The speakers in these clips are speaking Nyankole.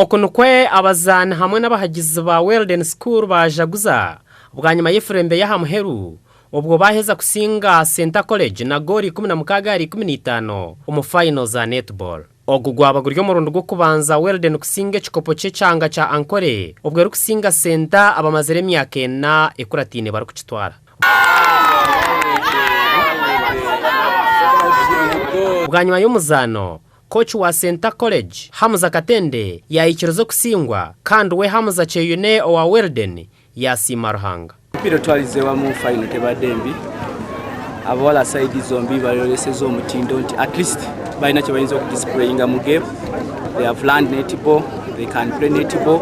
Oku nikwo abazaani hamwe n'abahagizi ba Weldon School baajaguza bwanyima y'efurembe y'aha muheru obwo baaheza kusinga Centre College na goolo 16 ahari 15 omu fayino za netball. Ogu gwaba guri omurundi gw'okubanza Weldon kusinga ekikopo ky'ekyanga kya Ankole obwo erikusinga Centre abamazire emyaka ena ekurataine barikukitwara. Bwanyima y'omuzaano, Kooki wa Centre College, Hamza Katende yaikiriza okusingwa kandi we Hamza Kyeyune owa Weldon yaasiima Ruhanga. Emipiira otwarize wamu fayino tebadde mbi. Abawala sayidi zombi bayoreseze omutindo nti at least balina kyebayinza okudisipureyinga mu game. They have learned netball, they can play netball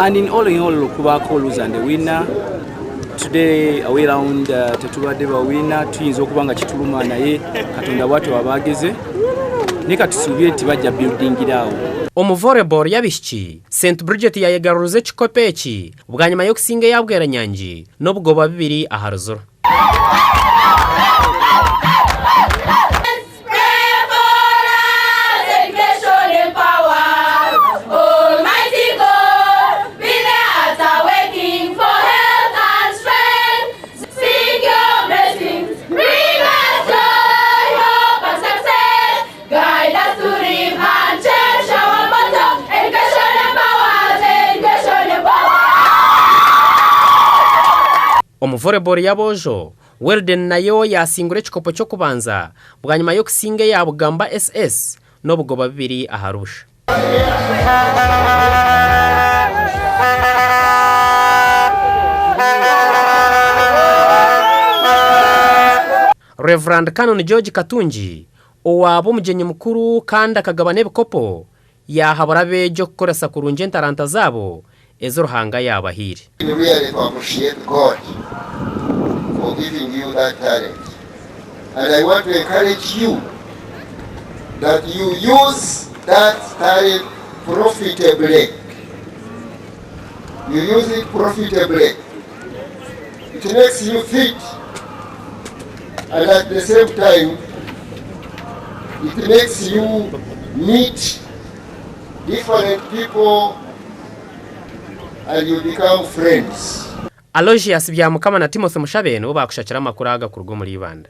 and in all in all kubaako loser and a winner. Today away round tetubadde ba winner, tuyinza okuba nga kituluma naye Katonda bwatyo bwaba ageze naye katusuubire nti bajja buildingira awo. Omu volleyball y'abaishiki, St Bridget yaayegaruruza ekikopo eki bwanyima y'okusinga eya Bweranyangi n'obugoba bubiri ahari ziro. Omu volleyball y'aboojo, Weldon nayo yaasingura ekikopo ky'okubanza bwanyima y'okusinga eya Bugamba SS n'obugoba bubiri ahari busha. Rev. Canon George Katungi owaaba omugyenyi mukuru kandi akagaba n'ebikopo, yaahabura abeegi okukoresa kurungi entaranta zaabo ezi Ruhanga yaabahaire. We really to appreciate God for giving you that talent and I want to encourage you that you use that talent profitably. You use it profitably. It makes you fit and at the same time it makes you meet different people and you become friends. Aloysius Byamukama na Timothy Mushabe nibo baakushakira amakuru aga kuruga omuri Ibanda.